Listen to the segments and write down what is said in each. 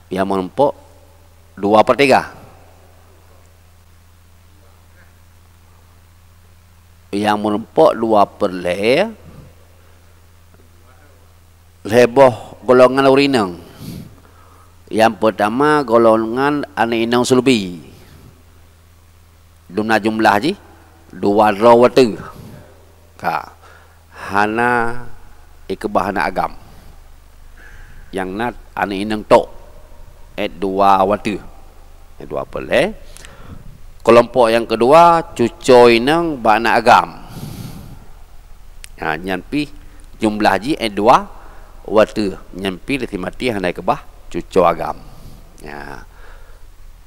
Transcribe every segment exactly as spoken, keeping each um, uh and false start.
Nyang meurumpok dua per tiga. Nyang meurumpok dua per lhèe, lhèe boh golongan ureueng inong. Nyang peutama golongan aneuk inong sulbi. Dumna jumlah jih dua droe watèe. Ka. Hana ikeubah aneuk agam. Nyang na aneuk inong tok. Eh, dua watèe. Eh, dua per lhèe. Keulompok nyang keudua, cuco inong bak aneuk agam. Ha, nyan pih jumlah jih, eh, dua watèe. Nyan pih lé simaté hana ikeubah cuco agam. Ya.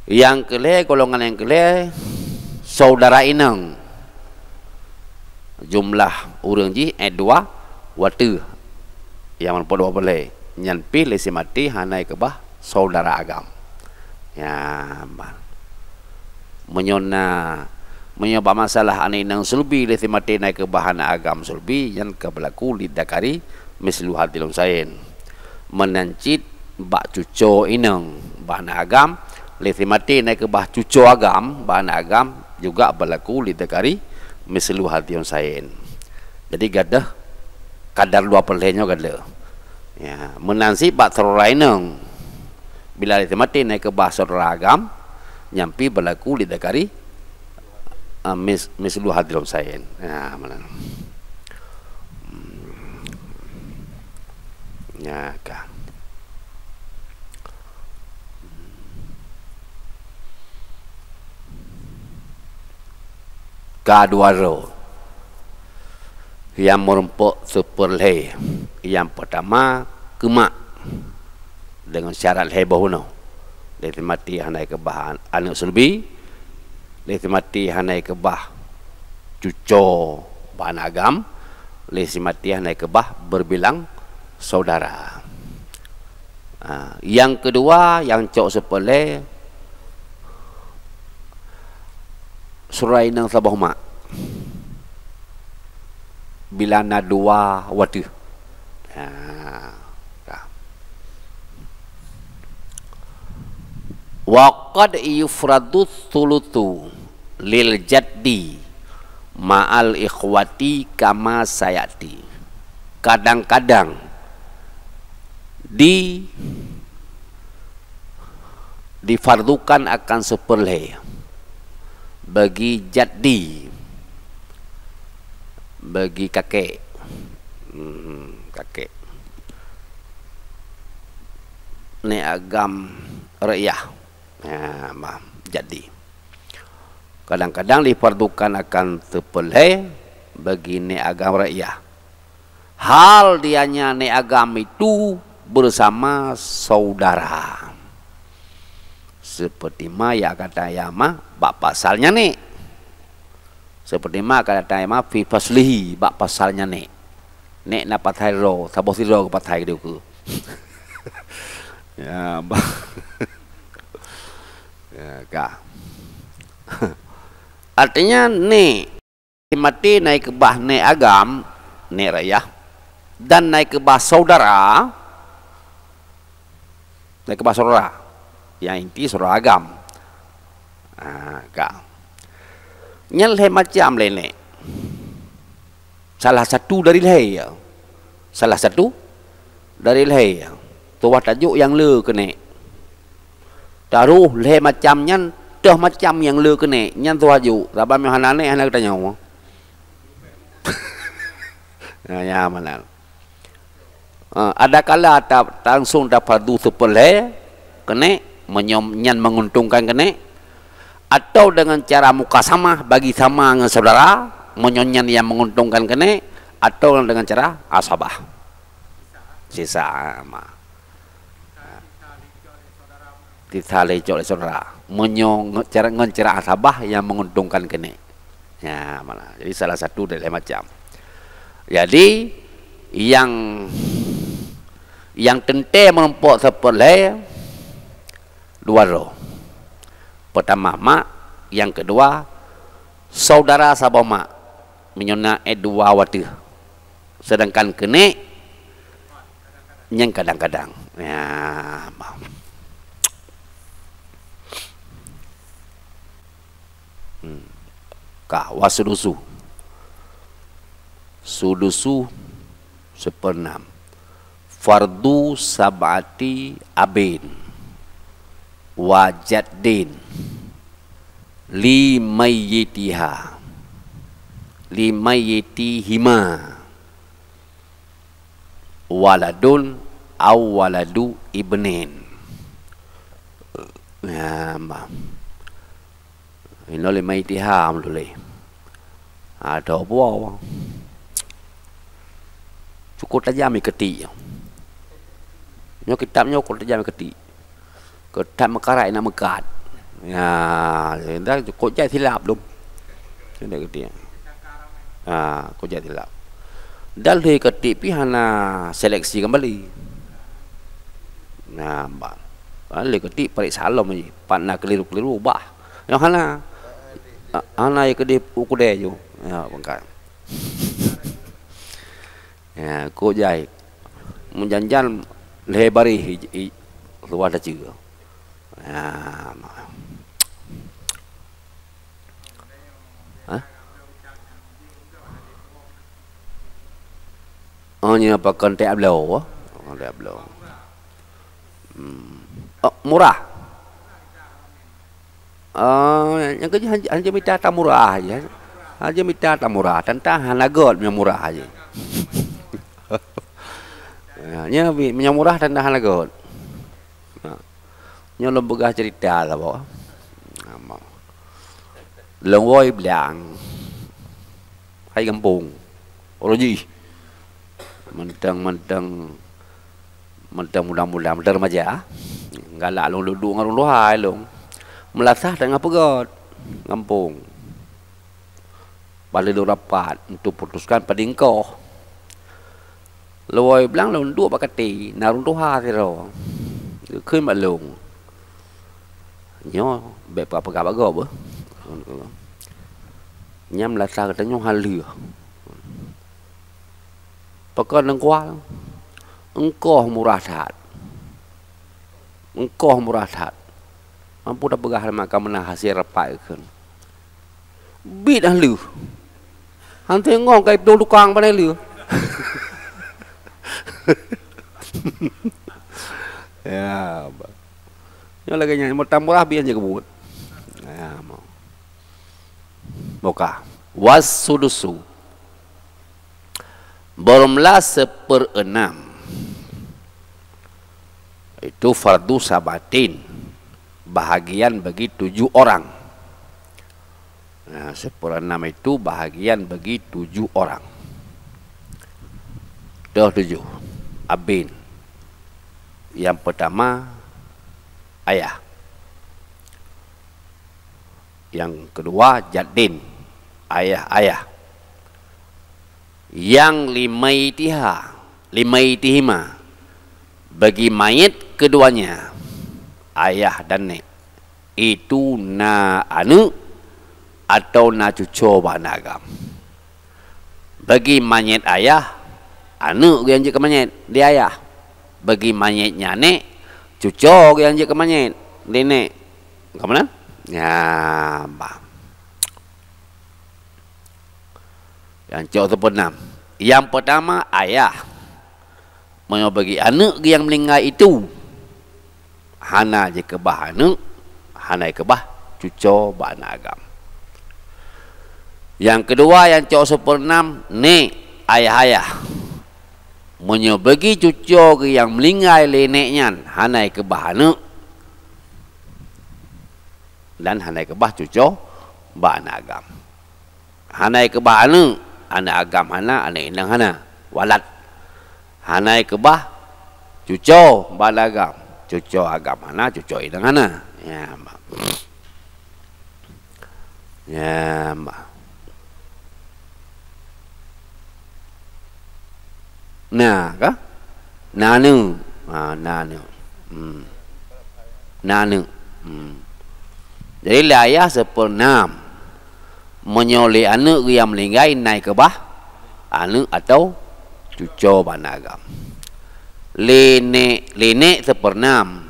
Nyang keulhèe, golongan nyang keulhèe, saudara inong. Jumlah ureueng jih, eh, dua watèe. Nyang meurumpok dua per lhèe. Nyan pih lé simaté hana ikeubah saudara agam. Ya, ban. Meunyoe na, meunyoe bak masalah aneuk inong sulbi lé simaté na ikeubah aneuk agam sulbi, nyan ka beulaku lidzakari mislu hadzil unsayain. Meunan cit bak cuco inong bak aneuk agam, lé simaté na ikeubah cuco agam bak aneuk agam, juga beulaku lidzakari mislu hadzil unsayain. Jadi gadôh kadar dua per lhèe nyoe gadôh. Ya, meunan cit bak saudara inong. Bila lé simaté na ikeubah saudara agam, nyan pih beulaku lidzakari, ah, mis-, mislu hadzil unsayain. Ya, meunan. Hmm. Ya, ka. Ka dua droe. Nyang meurumpok seupeurlhèe. Nyang peutama keu mak, deungon syarat lhèe boh bunoe. Lé simaté hana ikeubah an-, aneuk sulbi, lé simaté hana ikeubah cuco bak aneuk agam, lé simaté hana ikeubah berbilang saudara. Ha, nyang keudua, nyang cok seupeurlhèe, syedara inong saboh mak. Bila na dua watèe. Ha, ka. Wa qad yufradu tsulutu lil jaddi ma'al ikhwati kama sayati. Kadang-kadang di, difardukan akan seupeurlhèe bagi jaddi, bagi kakek. Hmm, kakek. Nèk agam reu'yah. Ha, ma, jaddi. Kadang-kadang difardukan akan seupeurlhèe bagi nèk agam reu'yah. Hal dia nyan nèk agam itu bersama saudara. Seperti ma nyang ka tayama bak pasal nyan nèk. Seperti ma ka tayama fi faslihi bak pasal nyan nèk. Nèk na pathai droe, saboh sidroe geupathai keudéh ukeue. Ya, ba-, ya, ka. Artinya nèk Maté na ikeubah nèk agam, nèk reu'yah, dan na ikeubah saudara, na ikeubah saudara. Nyang inti saudara agam. Ha, ka. Nyan lhèe macam lé nèk. Salah satu dari lhèe. Salah satu dari lhèe. Tuwah tajok nyang le keuh nèk. Taroh lhèe macam nyan, toh macam nyang le keuh nèk, nyan tuwah jok. Saban meuhana nèk hana geutanyoe. Nah, nyan meunan. Ah, adakala ta-, langsung tafardu seupeurlhèe keuh nèk, meunyoe nyan menguntungkan keuh nèk, atau dengan cara mukasamah bagi sama ngon saudara, meunyoe nyan nyang menguntungkan keuh nèk, atau dengan cara asabah. Sisa, ah, ma. Sisa lé cok lé saudara. Meunyoe nge-, cara, ngon cara asabah nyang menguntungkan keuh nèk. Ya, meunan. Jadi salah satu dari lhèe macam. Jadi nyang, nyang teuntèe meurumpok seupeurlhèe dua droe. Peutama mak, nyang keudua saudara saboh mak. Meunyoe na, eh, dua watèe. Sedangkan keuh nèk nyang kadang-kadang. Ya, ma. Ka, wasudusu. Sudusu, seperenam. Fardu sab'ati abin. Wa jaddin. Li mayyitiha. Li mayyitihima. Waladun au waladu ibnin. Ya, ma. Inoe lima itiham luleh. Ada buah. Cukup tajam iketik. Nyoe kitab nyoe cukup tajam iketik. Keutat meukarat nak meukat. Ya, dah kok jai silap lom. Sudah ketik. Ha, kok jai silap. Dan lheueh ketik pi hana seleksi kembali. Nah, ba. Lheueh ketik parit salom aja. Pat na keliru-keliru ubah. Nyang hana. Ha, hana ya keudeh u keudeh ju. Ya, bangkai. Ya, kok jai. Meujan-jan lheueh bareh i, i, luwah taceue. Ah, ma-, hah? Oh, nyoe pakon teuh bloe, pakon teuh bloe. Hmm. Oh, murah. Oh, nyang keuh hana, hana mita tamurah aja. Hana mita tamurah, tantang hana göt nyang murah aja. Ya, nyoe bi-, nyang murah tantang hana göt. Ha. Nyoe lôn peugah cerita saboh. Lôn woe blang. Hai gampông. Uroe jih. Mantong-mantong, mantong muda-muda, mantong remaja. Galak lôn duek-duek ngon ureueng tuha lôn. Meulasah teungoh peugöt. Gampông. Bak lheueh lôn rapat untuk putuskan padingkoh. Lôn woe blang lôn duek bak katé, na ureueng tuha sidroe. Geukheun bak lôn, "Nyoe bèk peugah-peugah bak gob, eh." Nyan meulasah geutanyoe hana lheueh. Pakon teungku, eungkoh murah that. Eungkoh murah that. Mampu tapeugah lama ka meunan hasé rapat geukheun. Bit dah lheueh. Han teungoh ka iplueng tukang pandai lheueh. Ya, ba. Nyoe lagèe nyan, meutamurah bian je keubuet. Ya, mau. Boka. Wasudusu. Beureumeula seupeureunam. Itu fardu sabatin. Bahagian bagi tujuh orang. Nah, seupeureunam itu bahagian bagi tujuh orang. Toh tujuh. Abin. Yang pertama, ayah. Yang kedua, jaddin, ayah-ayah. Yang limaitiha, limaitihima, bagi mayit keduanya, ayah dan nek, itu na aneuk atau na cuco bak aneuk agam. Bagi manyét ayah, aneuk geuh nyang jeuet keu manyét di ayah. Bagi manyét nyan nek, cuco geuh nyang jeuet keu manyét di nek. Ka meunan? Nyan, bah. Nyang cok seupeureunam. Nyang peurtama, ayah. Meunyoe bagi aneuk geuh nyang meuninggai itu, hana jikeubah aneuk, hana jikeubah cuco bak aneuk agam. Nyang keudua, nyang cok seupeureunam, nek, ayah-ayah. Meunyoe bagi cuco geuh nyang meuninggai lé nek nyan, hana jikeubah aneuk, dan hana jikeubah cuco bak aneuk agam. Hana jikeubah aneuk, aneuk agam hana, aneuk inong hana, walad. Hana jikeubah cuco bak aneuk agam, cuco agam hana, cuco inong hana. Ya, ma. Ya, ma. Na ka? Na aneuk. Ha, na aneuk. Hmm. Na aneuk. Hmm. Jadi, lé ayah seupeureunam. Meunyoe lé aneuk geuh nyang meuninggai, na jikeubah aneuk atawa cuco bak aneuk agam. Lé nek, lé nek seupeureunam.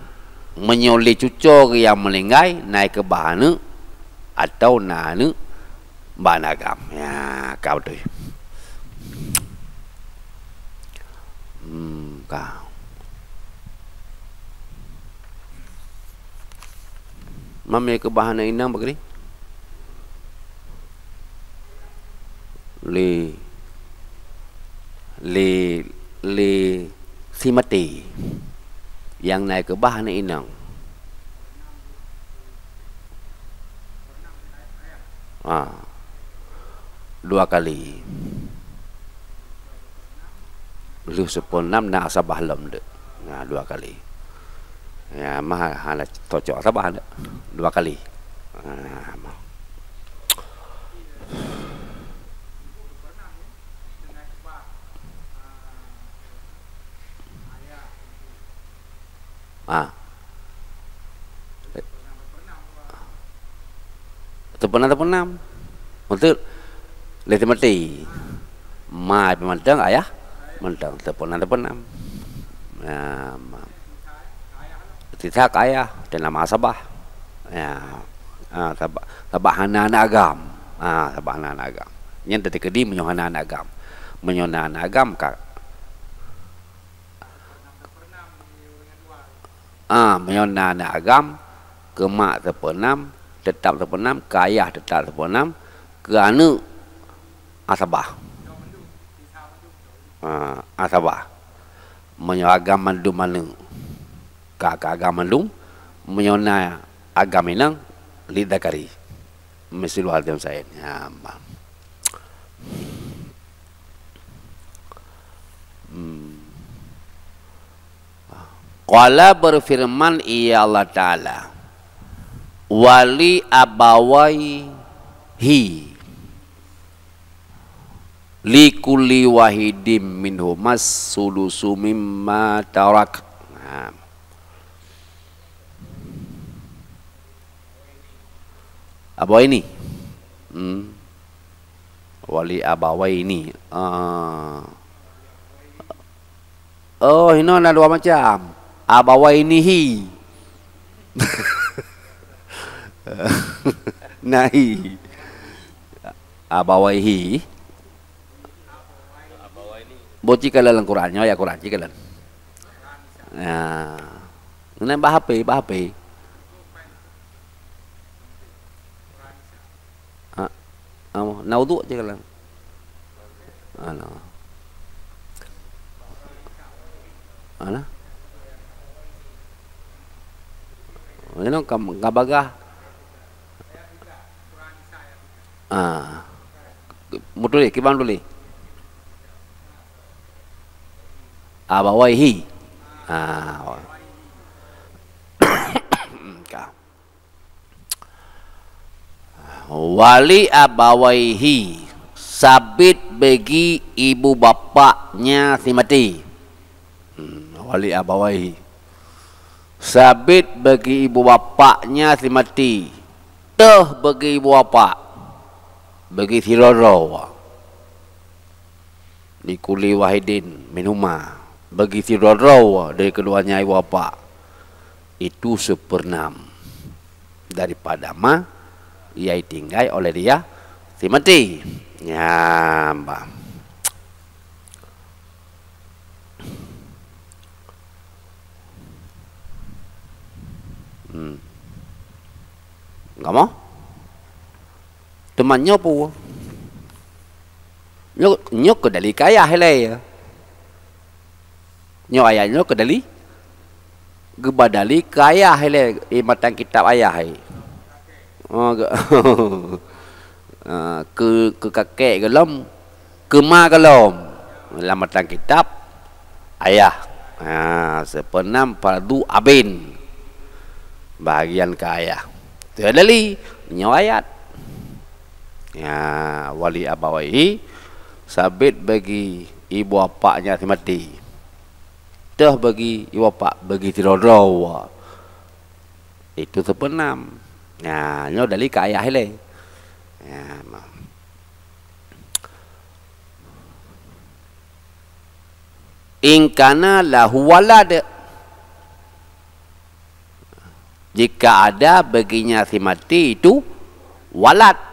Meunyoe lé cuco geuh nyang meuninggai, na jikeubah aneuk atawa na aneuk Ban agam. Ya, ka beutôi. Hmm, ka. Mamé keubah aneuk inong bak keunoe? Lé, lé, lé si Maté. Nyang na keubah aneuk inong. Ah. Dua kali. Lheueh siplôh nam na asabah lom deuek. Na dua kali. Ya, mah hana cocok asabah deuek. Dua kali. Ah, mah. Ah. Teupeunam, teupeunam. Untuk lé si Maté. Ma mantong, ayah mantong. Teupeunam, teupeunam. Ya, ma. Tithak ayah, teuh na ma asabah. Ya. Ah, sabab, sabab hana aneuk agam. Ah, sabab hana aneuk agam. Nyan teukeudi meunyoe hana aneuk agam. Meunyoe na aneuk agam ka Ah, meunyoe na aneuk agam, keu mak teupeunam, teutap teupeunam, keu ayah teutap teupeunam, keu aneuk asabah. Ah, asabah. Meunyoe agam mandum aneuk, ka, ka agam mandum, meunyoe na agam inong, lidzakari. Mislu hadzil unsayyin. Ya, ma. Hmm. Qala, berfirman Ia Allah Ta'ala, "Wali abawaihi, likulli wahidin minhumas sudusu mimma tarak." Nah. Abawaini. Hmm. Wali abawaini. Ah. Oh, hinoe na dua macam. Abawainihi. Nahi. Abawaihi. Boh ci kalon lam Quran, nyoe ayat Quran ci kalon. Ya. Nyan bak H P, bak H P. Ah, ah, na uduk ci kalon. Ana. Ana. Nyoe ka, ka bagah. Ah. Meutuléh, kiban tuléh. Abawaihi. Ah. Ka. Wali abawaihi, sabit bagi ibu bapaknya si mati. Hmm, wali abawaihi. Sabit bagi ibu bapaknya si mati. Teuh bagi ibu bapak. Bagi sidroe-droe. Likulli wahidin minhuma. Bagi sidroe-droe dari keduanya ibu bapak. Itu seperenam daripada ma yang ditinggai oleh dia si mati. Nyan, bah. Hmm. Kamoe? Teuma nyoe peue? Nyoe, nyoe keu dali keu ayah ilée. Nyoe ayat nyoe keu dali. Geuba dali keu ayah ilée, eh, matan kitab ayah, eh. Oh, ge-, ah, keu, keu kakek gohlom, keu ma gohlom. Lam matan kitab ayah. Ha, sepeunam fardu abin. Bahagian keu ayah. Teu dali, nyoe ayat. Ya, wali abawaihi, sabit bagi ibu bapaknya si mati. Teuh bagi ibu bapak, bagi sidroe-droe. Itu sepeunam. Ya, nyoe dali keu ayah ilée. Ya, ma. In kana lahu walad. Jika ada baginya si mati itu walad.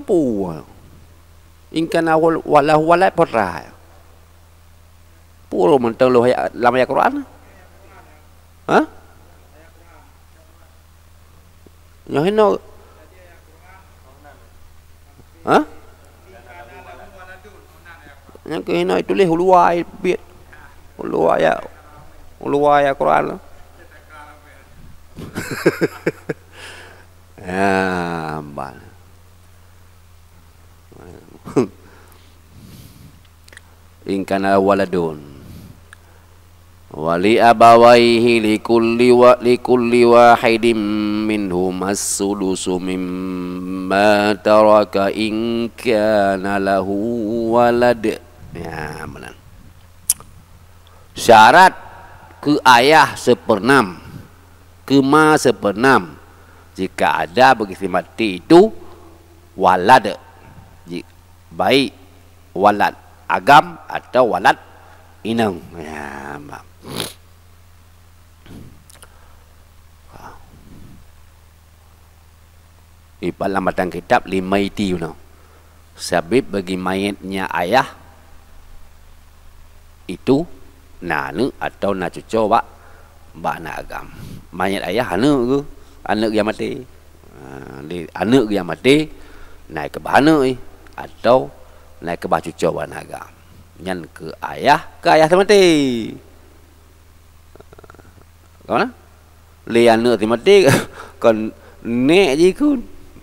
Peue? In kana wal-, walahu walad peue? Peue mantong lôn ayat, lam ayat Quran? Ha? Nyoe hino. Ha? Nyang keuh hino tuléh u luwa biet. U luwa ayat, u luwa ayat Quran. Ya, hamba. In kana waladun. Wa li abawaihi likulli wa-, likulli wahidin minhum as-sudusu mimma taraka in kana lahu walad. Ya, meunan. Syarat keu ayah seperenam, keu ma seperenam, jika ada bagi si mati itu walad, ji-, baik walad agam atau walad inong. Ya, ma-, Ipat lam batang kitab lima iti unoe. Sabab bagi mayét nyang ayah itu na aneuk atau na cucoe bak, bak aneuk agam. Mayét ayah aneuk geuh, aneuk nyang maté. Ha, di aneuk nyang maté, na keubah aneuk jih, atau na keubah cucoe bak aneuk agam. Nyan keu ayah, keu ayah teumaté. Ka na? Lé aneuk teumaté kon nék jih kun.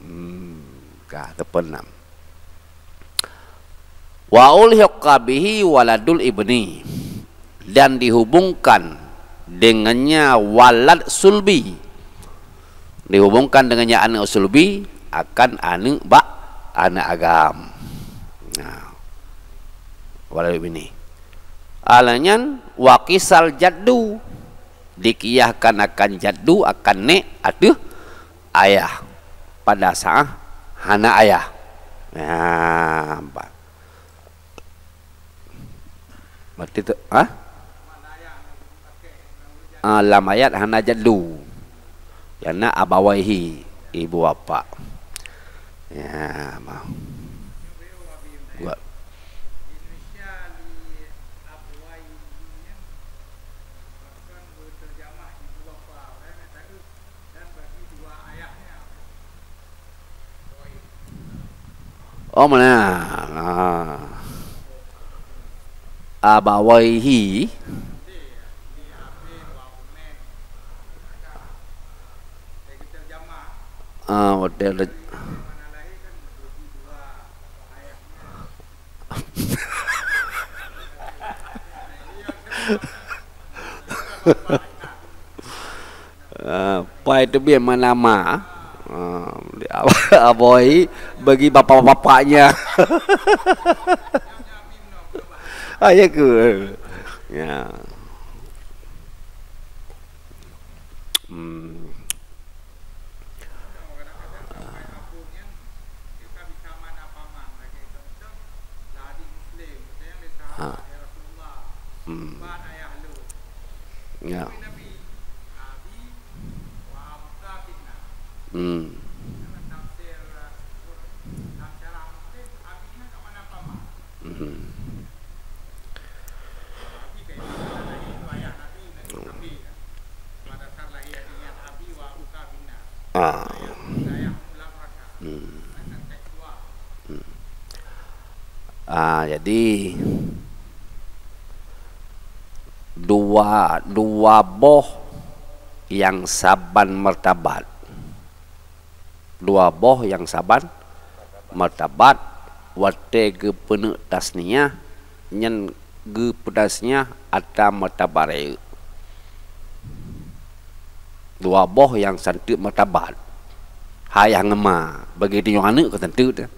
Hmm, ka teupeunam. Wa ulhiqa bihi waladul ibni, dan dihubungkan dengannya walad sulbi. Dihubungkan dengannya aneuk sulbi akan aneuk bak aneuk agam. Nah, walad ibni. Alanyan wa qisal jaddu, dikiaskan akan jaddu, akan nék ateueh ayah pada saat hana ayah. Nah, ba-, berarti tu, ha? Ah, lam ayat hana jaddu. Yana abawaihi, ibu bapak. Ya, ma. Buat. Oh, mana? Ah. Abawaihi. Ah, watèe le-, Ah, pai teubiet mana ma. Ah, abawaihi bagi bapak-bapaknya. Ah, ya ke? Ya. Hmm. Ha. Hmm. Ya. Hmm. Mhm. Ah. Hmm. Hmm. Ah, jadi dua, dua boh nyang saban martabat. Dua boh nyang saban martabat, watèe geupeuneuk tasniah, nyan geupeutasniah atra martabat rayeuk. Dua boh nyang santeuk martabat. Ayah ngon ma, bagi tanyoe aneuk ka santeuk teuh.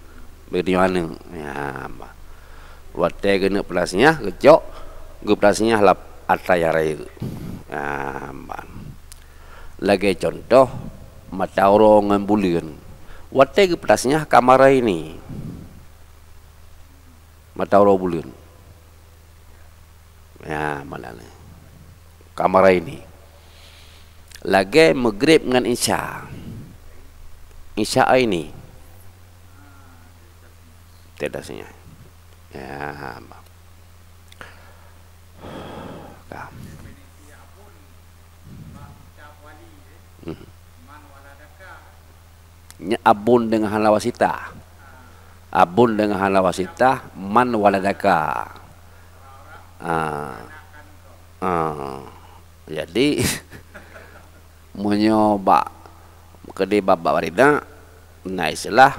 Bagi tanyoe aneuk. Ya, ma. Watèe geuneuk peutasniah, geucok, geupeutasniah lam atra nyang rayeuk. Ya, ma. Lagèe cuntoh, mata uroe ngon buleuen. Watèe geupeutasniah Qamaraini. Mata uroe buleuen. Ya, mana ni? Qamaraini. Lagèe Maghrib ngon Isya. Isyaaini. Tidak senyai. Ya, ma-, ka. Mhm. Nya abun deungon hana wasitah. Abun deungon hana wasitah, man waladaka. Ah. Ah. Jadi, meunyoe bak, keudeh bab, bab waladaka, na istilah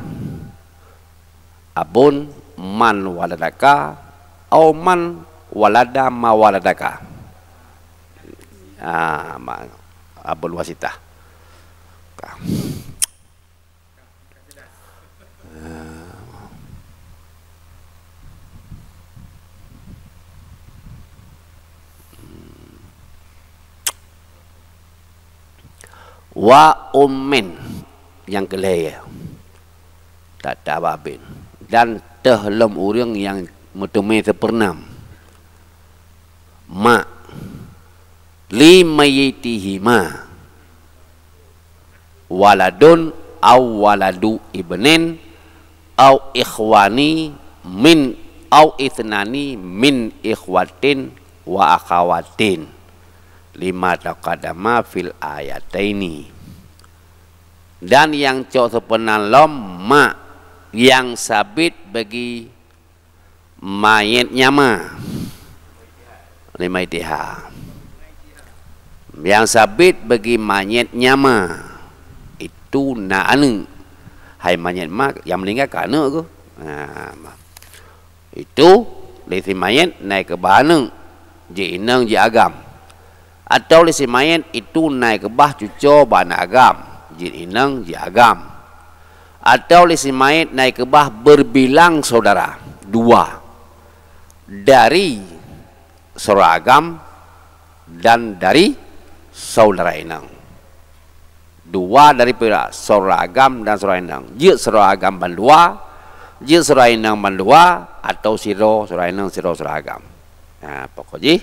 abun man waladaka, au man walada ma waladaka. Ah, ma-, abun wasitah. Wa ummin, nyang keu lhèe, tata babin, dan teuh lom ureuëng nyang meuteumé seupeureunom. Ma, li mayyitihima waladun au waladu ibnin au ikhwani min au ithnani min ikhwatin wa akhawatin, lima taqaddama fil ayataini. Dan nyang cok seupeureunom lom ma nyang sabit bagi manyét nyama. Lima itiha. Nyang sabit bagi manyét nyama, itu na aneuëk. Hai manyét ma, nyang meuninggai ka aneuëk geuh. Nah, ma. Itu lé si manyét na ikeubah aneuëk, jih inong jih agam. Atawa lé si manyét itu na ikeubah cuco bak aneuëk agam, jih inong jih agam. Atawa lé si manyét na ikeubah berbilang saudara, dua, dari saudara agam dan dari saudara inong. Dua dari pihak saudara agam dan saudara inong. Jeuet saudara agam bandua, jeuet saudara inong bandua, atawa sidroe saudara inong, sidroe saudara agam. Nah, pokok jih,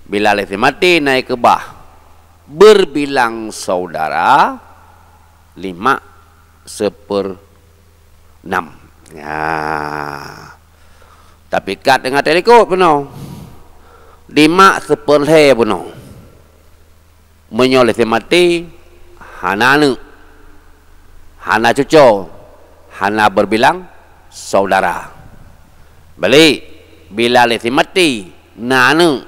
bila lé si maté na ikeubah berbilang saudara, lima seupeureunom. Nah, tapi kat teungoh teulikot bunoe. Lima seupeureuhé bunoe. Meunyoe lé si maté, hana aneuëk, hana cuco, hana berbilang saudara. Balik, bila lé si maté, na aneuëk,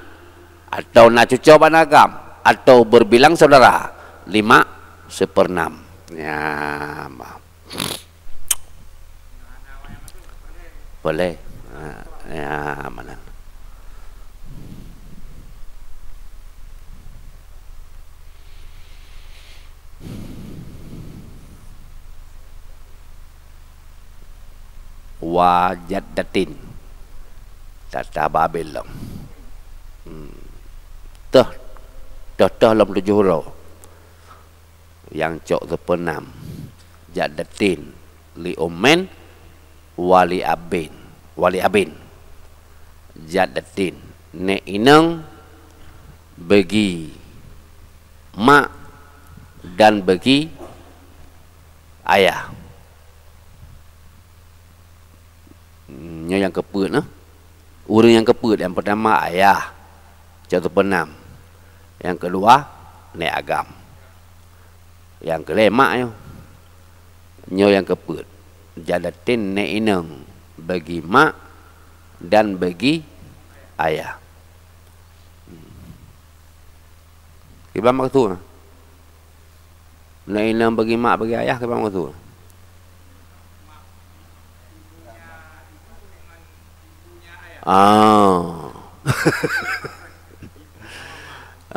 atawa na cuco bak aneuëk agam, atawa berbilang saudara, lima seupeureunom. Ya, ma. Boleh. Ha, ya, mana? Wa jaddatin. Tata babel lom. Hmm. Teuh, teuh, teuh lom tujoh uroe. Nyang cok seupeureunom. Jaddatin li ummin wa li abin, wa li abin. Jaddatin, nék inong bagi mak dan bagi ayah. Nyoe nyang keupeuet, nah. Ureuëng nyang keupeuet, nyang peurtama ayah, cok seupeureunom. Nyang keudua, nék agam. Nyang keulhèe mak nyoe. Nyoe nyang keupeuet. Jaddatin nék inong bagi mak dan bagi ayah. Kiban maksud? Nék inong bagi mak, bagi ayah, kiban maksud? Ah.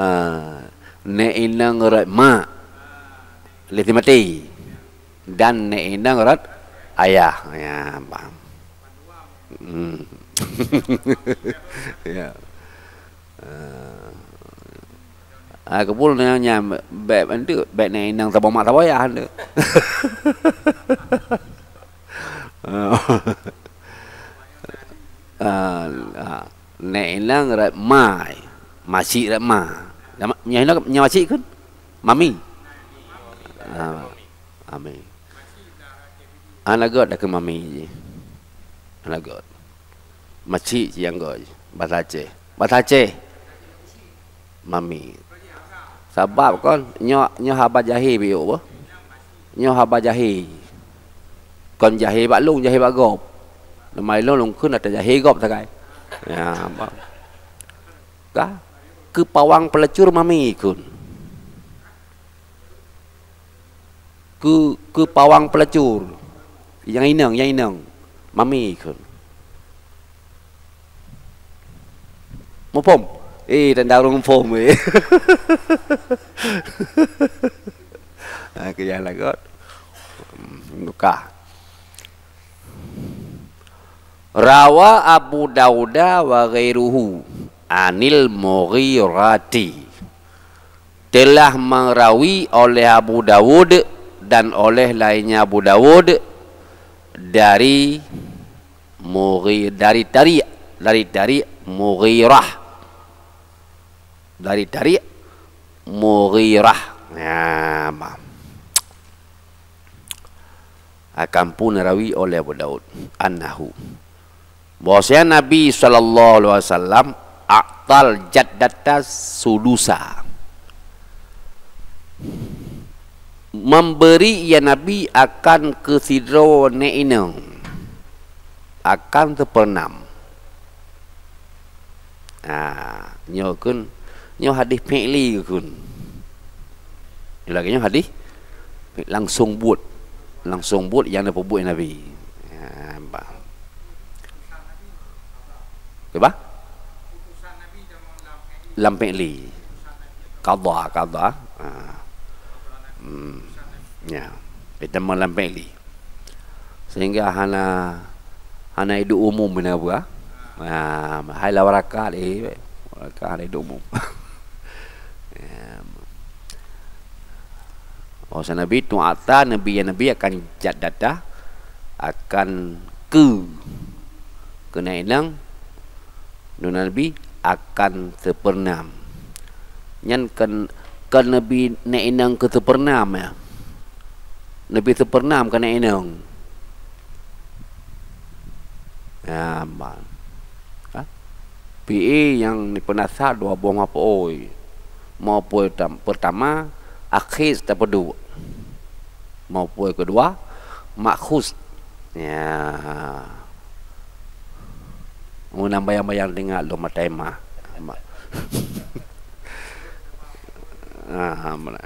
Ah. Nék inong rot mak, lé si maté. Dan nék inong rot ayah. Ya, paham. Hmm. Ya. Ah. Ah, keubul nyan, nyan, bèk, bèk, bèk nék inong saboh mak saboh ayah, tu. Ah, ah, nék inong rot ma, masyik rot ma. Nyan, nyan, nyan masyik kan? Mami. Ah, mami. Hana göt dah keu mami jih. Hana göt. Macik cit nyang göt. Bahasa Aceh. Bahasa Aceh. Mami. Sabab kon nyoe, nyoe haba jahé biyok bah. Nyoe haba jahé. Kon jahé bak lôn, jahé bak gob. Leumai lôn, lôn kheun ata jahé gob sagai. Ya, bah. Ka keu pawang peulacur mami kheun. Keu, keu pawang peulacur. Nyang inong, nyang inong. Mami kheun. Muphom? Eh, tanda ureueng muphom, eh. Ha, keu nyang lagot. Hmm, buka. Rawa Abu Dauda wa ghairuhu anil Mughirati. Telah merawi oleh Abu Dawud dan oleh lainnya Abu Dawud dari Mughi-, dari Tariq, dari Tariq Mughirah. Dari Tariq Mughirah. Ya, ma. Akan pun rawi oleh Abu Daud. Annahu. Bahwasanya Nabi sallallahu alaihi wasallam a'tal jaddata sudusa. Memberi ia Nabi akan keu sidroe nek inong. Akan seperenam. Ha, nyoe kheun, nyoe hadis fi'li kheun. Lagèe nyoe hadis langsung buet, langsung buet nyang neupeubuet Nabi. Ha, bah. Kiban? Lam fi'li. Qadha, qadha. Ha. Hmm. Ya. Itu lam fi'li. Sehingga hana, hana idup umum bina buah. Ha, hai la warakat, eh, warakat hana idup umum. Ya. Oh, sa Nabi tu'ata, Nabi ya Nabi akan jaddata, akan keu, keu nek inong, Nabi akan seperenam. Nyan kan, kan Nabi nek inong keu seperenam ya. Nabi seperenam keu nek inong. Ya, ma. Ha? P A nyang dipeunasab dua boh maf'ul. Maf'ul tam-, pertama, akhir tapeuduek. Maf'ul kedua, makhus. Ya. Meunang bayang-bayang teuingat lom matai mah. Ma-, ah, mana?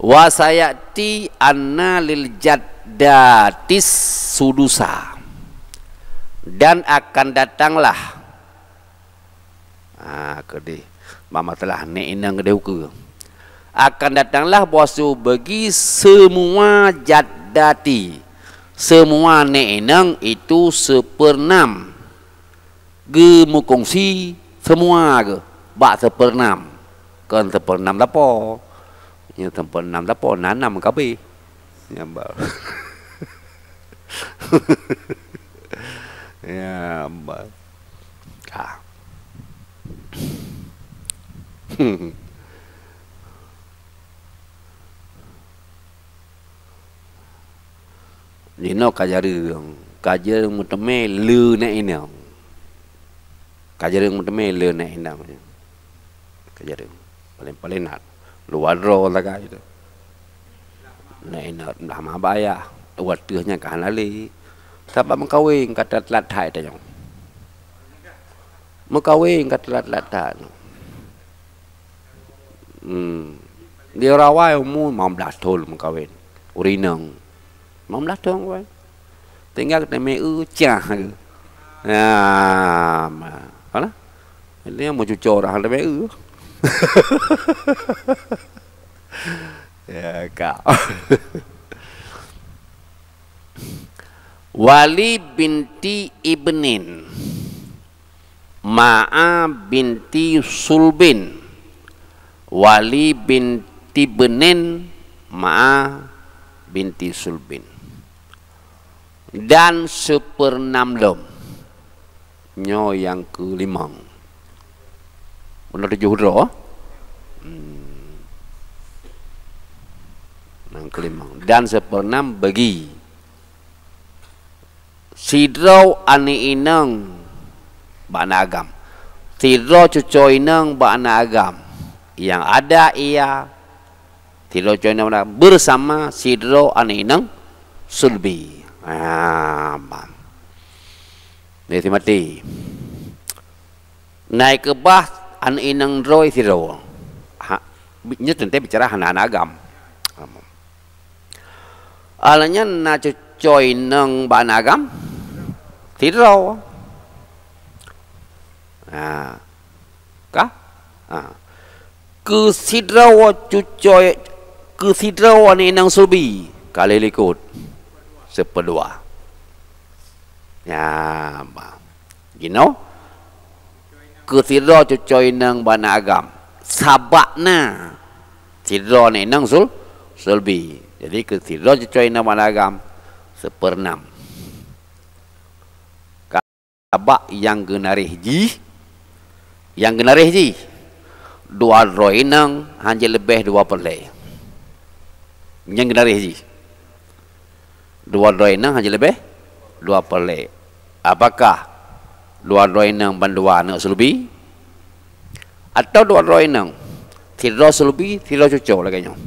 Wa sayati anna lil jaddatis sudusa. Dan akan datanglah. Ah, keudeh. Bak masalah nek inong keudeh ukeue. Akan datanglah bahwa bagi semua jaddati, semua nek inong itu seperenam. Geumukongsi semua geuh bak seperenam. Kon seperenam lapo. Nyoe seperenam lapo, na nam kabeh. Nyambal. Nyambal. Ah. Jinoe ka jareueng, ka jareueng meuteumé le nek inong. Ka jareueng meuteumé le nek inong. Ka jareueng. Paléng-paléng na luwa droe sagai tu. Nek inong blah ma bak ayah. Watèe nyan ka hana lé. Sabab meukawen ka teulat-teulat that tanyoe. Meukawen ka teulat-teulat that. Hmm. Di Rawai umu lima belas thon meukawen. Ureueng inong. Lima belas thon meukawen. Tinggai keuneuk meu'ue cah lagèe. Ya, ma. Kana? Ini yang meucuco dah ada meu'ue. Ya, kak. Wali binti ibnin. Ma'a binti sulbin. Wali binti benin ma'a binti sulbin. Dan seperenam lom. Nyoe nyang keulimong. Meunan tujoh droe. Hmm. Nyang keulimong. Dan seperenam bagi. Sidroe aneuk inong bak na agam. Sidroe cucoe inong bak na agam. Nyang ada ia sidroe cucoe inong bak na agam bersama sidroe aneuk inong sulbi. Ha, bang. Dia mati. Nai keubah aneuk inong droe sidroe. Ha, nyoe teuntée bicara hana-hana agam. Alah nyan na cucoe inong bak na agam sidroe. Ha. Ka? Ha. Keu sidroe cucoe, keu sidroe aneuk inong sulbi ka lheueh likot. Seupeudua. Ya, bah. Jinoe, keu sidroe cucoe inong bak na agam. Sabak na sidroe aneuk inong sul-, sulbi. Jadi, keu sidroe cucoe inong bak na agam, seupeunam. Sabak nyang geunaréh jih, nyang geunaréh jih, dua droe inong hana leubeh dua peureulée. Nyang geunaréh jih. Dua droe inong hana leubeh dua peureulée. Apakah dua droe inong bandua aneuk sulbi? Atawa dua droe inong, sidroe sulbi, sidroe cucoe lagée nyoe?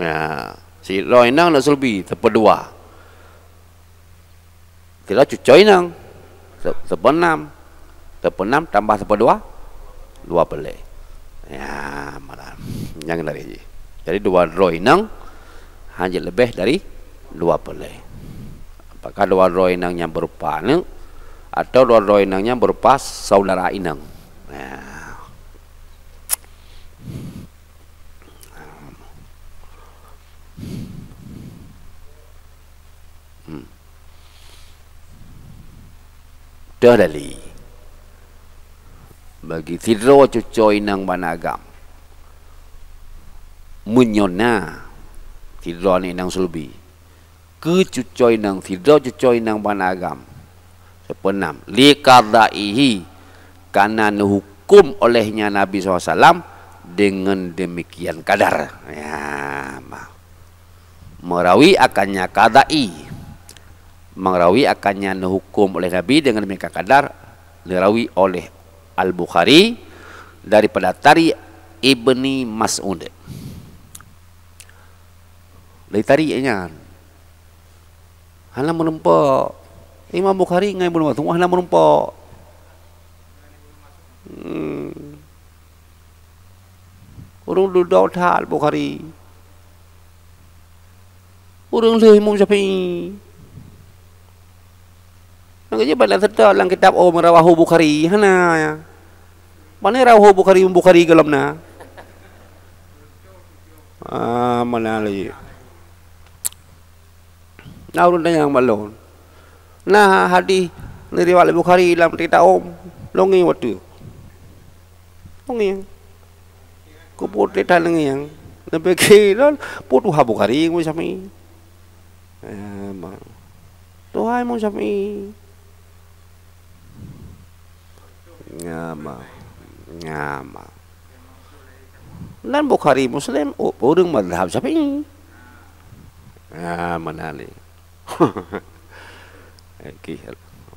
Nah, sidroe inong aneuk sulbi, seupeudua. Sidroe cucoe inong, se-, seupeunam. Seupeunam tambah seupeudua, dua peureulée. Ya, malam. Nyang dari jih. Jadi, dua droe inong hana leubeh dari dua peureulée. Apakah dua droe inong nyang beurupa aneuk, atawa dua droe inong nyang beurupa saudara inong? Ya. Hmm. Teuh dali. Bagi sidroe cucoe inong bak na agam. Meunyoe na sidroe aneuk inong sulbi, keu cucoe inong, sidroe cucoe inong bak na agam. Seupeunam. Liqadaihi, karena neuhuköm olehnya Nabi sallallahu alaihi wasallam dengan demikian kadar. Ya, bah. Meurawi akannya qadai. Meurawi akannya neuhuköm oleh Nabi dengan demikian kadar, neurawi oleh Al-Bukhari daripada Tariq Ibni Mas'ud. Dari Tariq nyan. Hana meurumpok. Imam Bukhari ngon Ibnu Mas'ud hana meurumpok. Hmm. Ureuëng dudoe that Bukhari. Ureuëng lheueh Imam Syafi'i. Nyang keujeuet bak na seutôt lam kitab, oh, rawahu Bukhari. Hana. Pane rawahu Bukhari, Bukhari gohlom na? Ah, mana lagi? Na ureuëng tanyong bak lôn, na hadih neuriwayat lé Bukhari lam kitab, lôn ngieng watée. Lôn ngieng. Kupeue that lôn ngieng. Neupike lôn, peue tuha Bukhari ngon Syafi'i? Eh, ma. Tuha Imam Syafi'i. Nyama. Nyama. Dan Bukhari Muslim, u-, ureuëng mazhab Syafi'i. Ah, mana ni? Okey,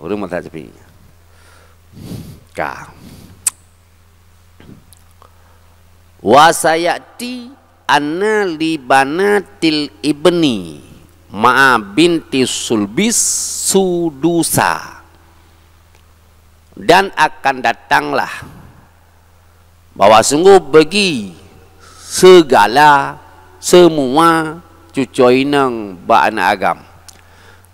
ureuëng mazhab Syafi'i. Ka. Wa sayati anna li banatil ibni ma'a binti sulbis sudusa. Dan akan datanglah bahwa sungguh bagi segala, semua cucoe inong bak aneuk agam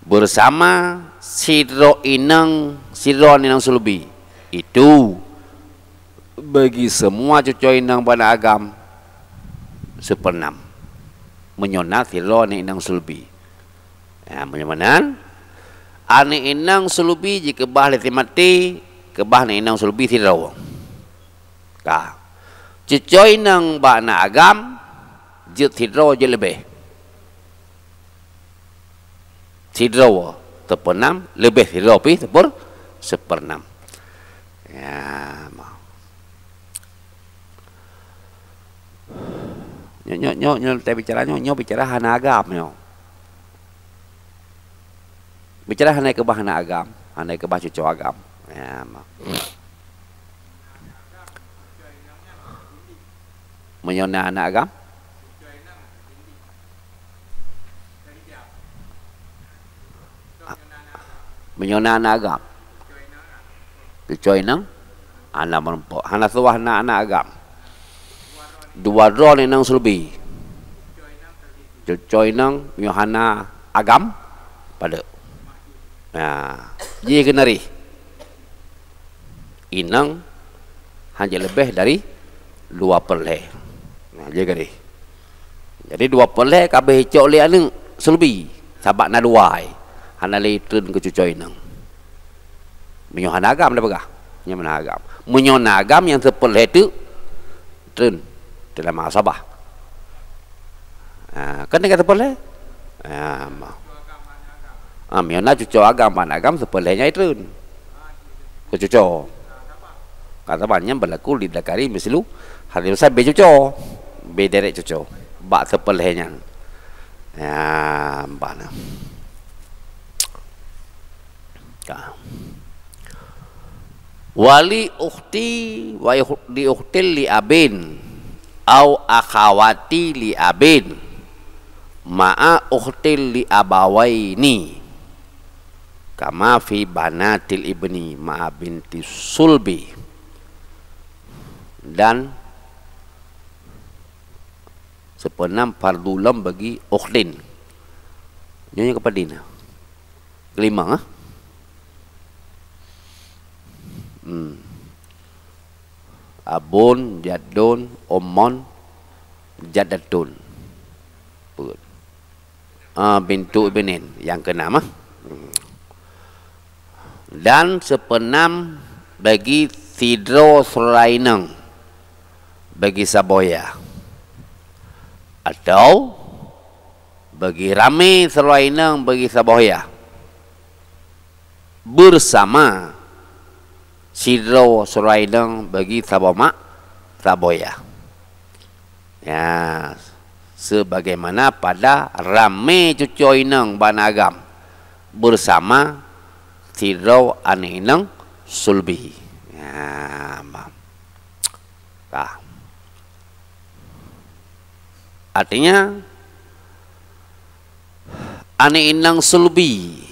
bersama sidroe inong, sidroe inong sulbi. Itu bagi semua cucoe inong bak aneuk agam sepeunam. Meunyoe na sidroe aneuk inong sulbi. Ya, meunyoe meunan, aneuk inong sulbi jikeubah lé si maté, keubah aneuk inong sulbi sidroe. Ka. Cucoe inong bak aneuk agam, jeuet sidroe jeuet leubeh. Sidroe, seupeunam, leubeh sidroe pih seupeu-, seupeunam. Ya, ma. Nyoe, nyoe, nyoe, nyoe, teubicara nyoe, nyoe bicara hana agam nyoe. Bicara hana keubah aneuk agam, hana keubah cuco agam. Ya, ma. Meunyoe na aneuk agam, meunyoe na aneuk agam, cuco inong hana meurumpok, hana suah na aneuk agam. Dua droe inong sulbi. Cuco inong meunyoe hana agam, padub. Nah, jih keuneurih. Inong hana leubeh dari dua peureulhèe. Nah, jih keuneurih. Jadi dua peureulhèe ka abéh icok lé aneuk sulbi, sabab na dua ai. Hana lé treun keu cuco inong. Meunyoe hana agam dah peugah. Nyan meunan agam. Meunyoe na agam nyang sipeureulhèe teuk, treun. Teulama asabah. Ha, kan tinggai sipeureulhèe? Ha, ma. Ha, meunyoe na cuco agam, ban agam sipeureulhèe nyan treun. Keu cuco. Ka saban nyan beulaku lidzakari mislu hadzil unshayain, bèk cuco. Bèk direk cuco. Bak sipeureulhèe nyan. Ya, ban. Ka. Wali ukhti wa ukh-, li ukhtin li abin, au akhawati li abin, ma'a ukhtin li abawaini, kama fi banatil ibni ma'a binti sulbi. Dan sipeureunam fardu lom bagi ukhtin. Nyoe nyang keupadum. Keulimong, ah. Hmm. Abun, jaddun, ummon, jaddatun. Peuet. Ah, bintu ibnin nyang keunam, ah. Hmm. Dan sipeureunam bagi sidroe syedara inong bagi saboh yah. Atau bagi ramé syedara inong bagi saboh yah. Beusama sidroe syedara inong bagi saboh mak, saboh yah. Ya, sebagaimana pada ramé cuco inong ban agam beusama sidroe aneuk inong sulbi. Ya, ma. Ka. Artinya, aneuk inong sulbi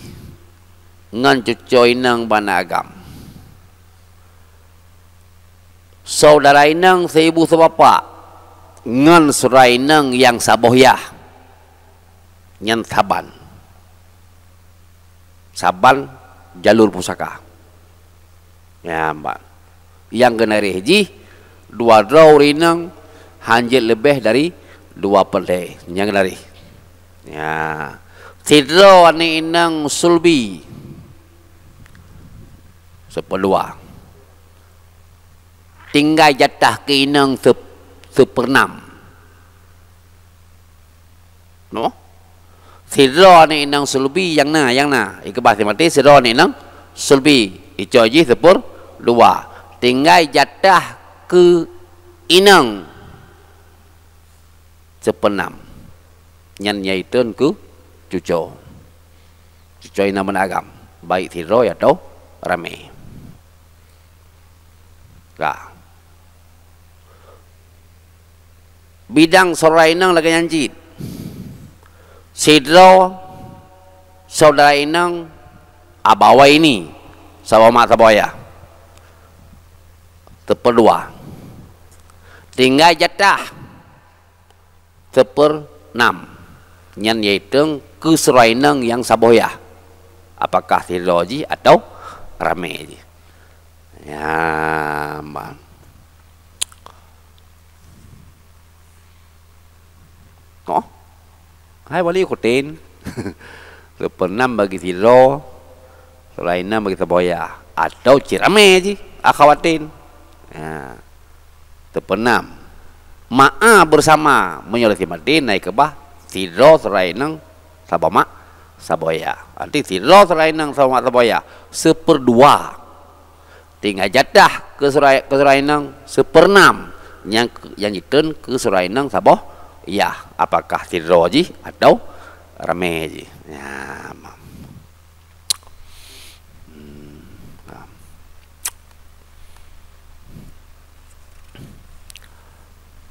ngon cuco inong ban agam. Syedara inong sibu sibapak ngon syedara inong nyang saboh yah, nyan saban. Saban jalur pusaka. Ya, ban. Nyang keuneurih jih, dua droe ureueng inong hanjeuet leubeh dari dua peureulhèe. Nyang keuneurih. Ya. Sidroe aneuk inong sulbi. Sipeureudua. Tinggai jatah keu inong seup-, sipeureunam. No? Sidroe aneuk inong sulbi nyang na, nyang na. Ikeubah simaté sidroe aneuk inong sulbi. Icok jih sipeureudua. Tinggai jatah keu inong sipeureunam. Nyan yaitu keu cuco. Cuco inong ban agam, baik sidroe atawa ramé. Ka. Bidang syedara inong lagèe nyan cit. Sidroe syedara inong abawaini, saboh mak saboh ayah. Sipeureudua. Tinggai jatah sipeureunam. Nyan yaitu keu syedara inong nyang saboh yah. Apakah sidroe jih atawa ramé jih. Ya, ma. Oh. Hai wali ukhtin. Sipeureunam bagi sidroe, syedara inong bagi saboh ayah. Atawa cit ramé jih, akhawatin. Ya. Sipeureunam. Ma'a beusama, meunyoe lé simaté na ikeubah sidroe syedara inong saboh mak saboh ayah. Arti sidroe syedara inong saboh mak saboh ayah, sipeureudua. Tinggai jatah keu syedara, keu syedara inong sipeureunam. Nyang, nyang jitreun keu syedara inong saboh yah, apakah sidroe jih atawa ramé jih. Ya, ma.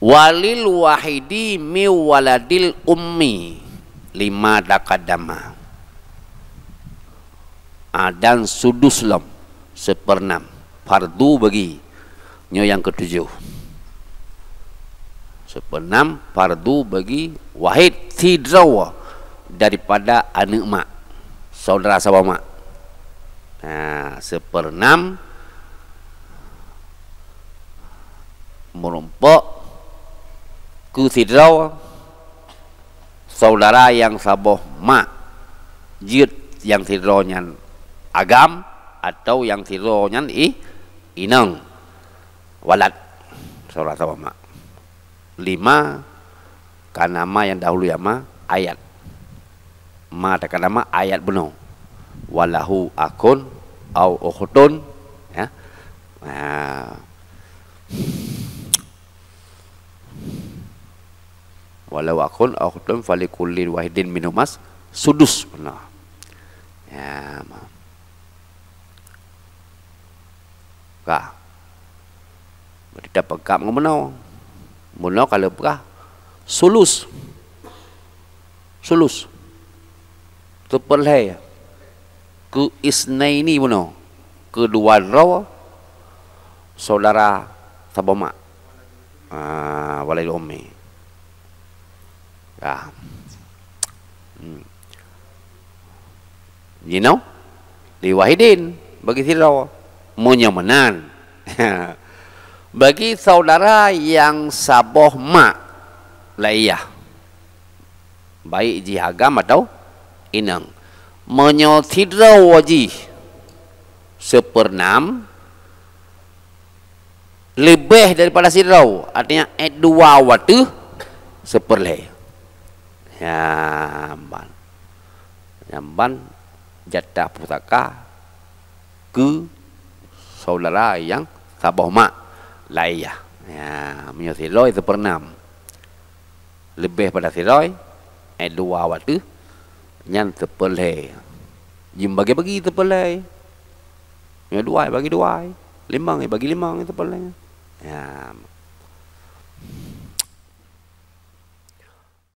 Walil wahidi mi waladil ummi lima taqaddama. Ah, dan sudus lom seperenam fardu bagi. Nyoe nyang ketujoh. Seperenam fardu bagi wahid sidroe daripada aneuk mak, saudara saboh mak. Nah, seperenam meurumpok keu sidroe saudara nyang saboh mak, jeuet nyang sidroe nyan agam atau nyang sidroe nyan i-, inong, walad, saudara saboh mak. Lima, karena ma nyang dahulu ya ma, ayat. Ma takana ma ayat bunoe. Walahu akhun au ukhtun, ya. Nah. Walau akhun au ukhtun falikulli wahidin minhumas sudus. Nah. Ya, ma. Ka. Berarti tapeugah ngon bunoe. Bunoe ka lheueh peugah sulus. Sulus. Teupeulhèe. Keu isnaini bunoe. Keudua droe saudara saboh mak. Ah, walil ummi. Ah. Hmm. Jinoe, liwahidin, bagi sidroe. Meunyoe meunan, bagi saudara nyang saboh mak, laiyah. Baik jih agam atau inong. Meunyoe sidroe jih seperenam, leubeh daripada sidroe, artinya eh dua wateuh sepeurlhèe. Nyan ban. Nyan ban jatah pusaka keu saudara nyang saboh mak, laiyah. Ya, meunyoe sidroe seperenam. Leubeh pada sidroe, eh dua wateuh, nyan sepeurlhèe. Jim bagi-bagi sepeurlhèe. Nyoe dua bagi dua, limong bagi limong sepeurlhèe. Ya.